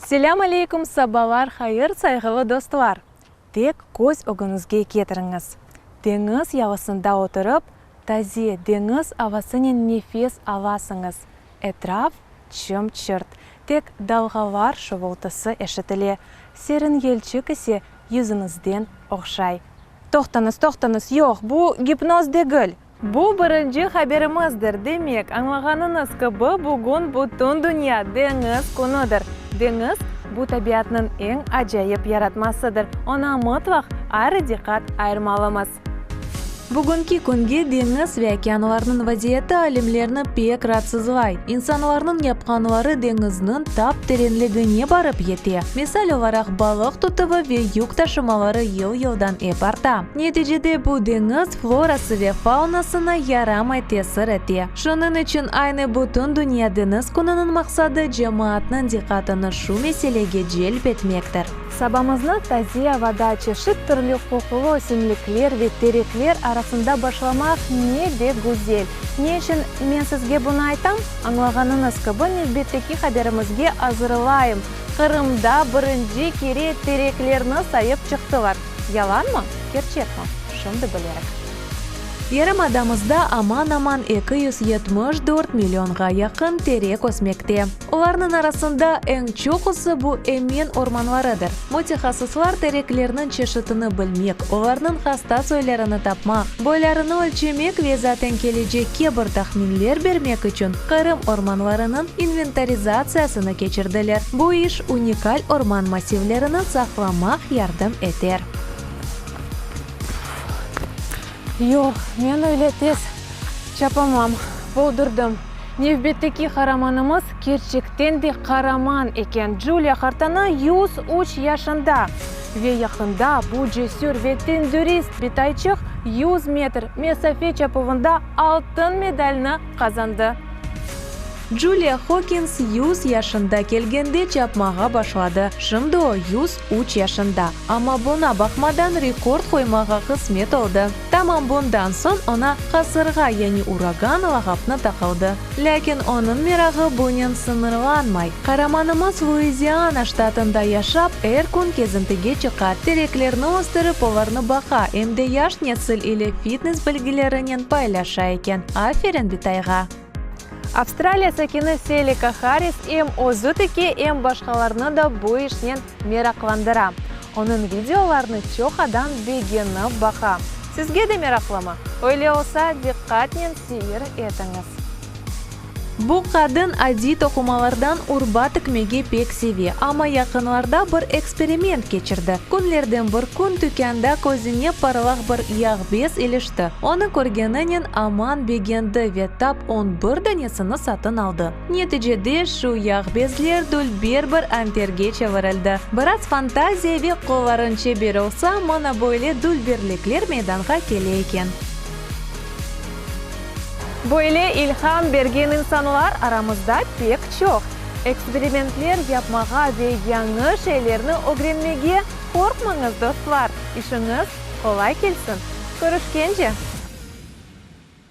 Selâm aleyküm, sabalar hayır, sayğılı dostlar! Tek köz ögüñizge ketiriñiz, deñiz yalısında oturıp, taze deñiz avasınen nefes alasıñız, etraf çım-çırt, tek dalğalar şuvultısı eşitile, serin yelçik ise yüzüñizden oqşay. Toqtañız, toqtañız, yoq, bu gipnoz degil! Bu birinci haberimizdir. Demek, añlağanıñız kibi, bugün bütün dünya deñiz künüdir. Deñiz, bu tabiatnıñ eñ acayip yaratmasıdır, oña mıtlaq ayrı diqqat ayırmalımız. Bugünki künge deñiz ve okeanlarnıñ vaziyeti alimlerni pek raatsızlay. İnsanlarnıñ yapqanları deñizniñ tap terenligine barıp yete. Misal olaraq, balıq tutuvı ve yük taşımaları yıl-yıldan ep arta. Neticede bu deñiz florası ve faunasına yaramay tesir ete. Şunıñ içün aynı Bütün dünya deñiz kününiñ maqsadı cemaatnıñ diqqatını şu meselege celp etmektir. Sabamıznı taze avada çeşit türlü qoqulı ösümlikler ve terekler arasında başlamaq ne de güzel! Ne içün men sizge bunı aytam? Añlağanıñız kibi, nevbetteki haberimizge azırlayım, Qırımda birinci kere tereklerni sayıp çıqtılar. Yalanmı, kerçekmi, şimdi bilerik. Yarımadamızda aman-aman 274 millionğa yaqın terek ösmekte. Olarnıñ arasında eñ çoqusı bu emen ormanlarıdır. Mütehassıslar tereklerniñ çeşitini bilmek, olarnıñ hasta soylarını tapmaq, boylarını ölçemek ve zaten kelecekke bir tahminler bermek içün Qırım ormanlarınıñ inventarizatsiyasını keçirdiler. Bu iş unikal orman massivlerini saqlamaq yardım eter. Yoq, men öyle tez çapamam, boldurdım. Nevbetteki qaramanımız kerçekten de qaraman eken, Juliya qartana 103 yaşında. Ve yaqında bu cesür ve tendürist bitayçıq 100 metr mesafe çapuvında altın medalni qazandı. Juliya Hokins 100 yaşında kelgende çapmağa başladı, şimdi o 103 yaşında. Amma buña baqmadan rekord qoymağa qısmet oldı. Tamam bundan soñ oña Qasırğa, yani Uragan lağapnı taqıldı. Lâkin onıñ merağı bunen sıñırlanmay. Qaramanımız Luiziana ştatında yaşap, er kün kezintige çıqa, tereklerni östürip, olarnı baqa, em de yaş nesil ile fitnes bilgilerinen paylaşa eken. Aferin bitayğa! Avstraliya sakini Selika Harris em özü tike, em başqalarnı da bu işnen meraqlandıra. Onıñ videolarını çoq adam begenip baqa. Sizge de meraqlımı? Öyle olsa, diqqatnen seyir etiñiz. Bu qadın adiy toqumalardan urba tikmege pek seve, amma yaqınlarda bir eksperiment keçirdi. Künlerden bir kün tükânda közüne parlaq bir yağbez ilişti. Onı körgeninen aman begendi ve tap on bir danesini satın aldı. Neticede şu yağbezler dülber bir anterge çevirildi. Biraz fantaziya ve qollarıñ çeber olsa, mına böyle dülberlikler meydanğa kele eken. Böyle ilham bergen insanlar aramızda pek çoq. Eksperimentler yapmağa ve yañı şeylerni ögrenmege qorqmañız, dostlar! İşiñiz qolay kelsin! Körüşkence!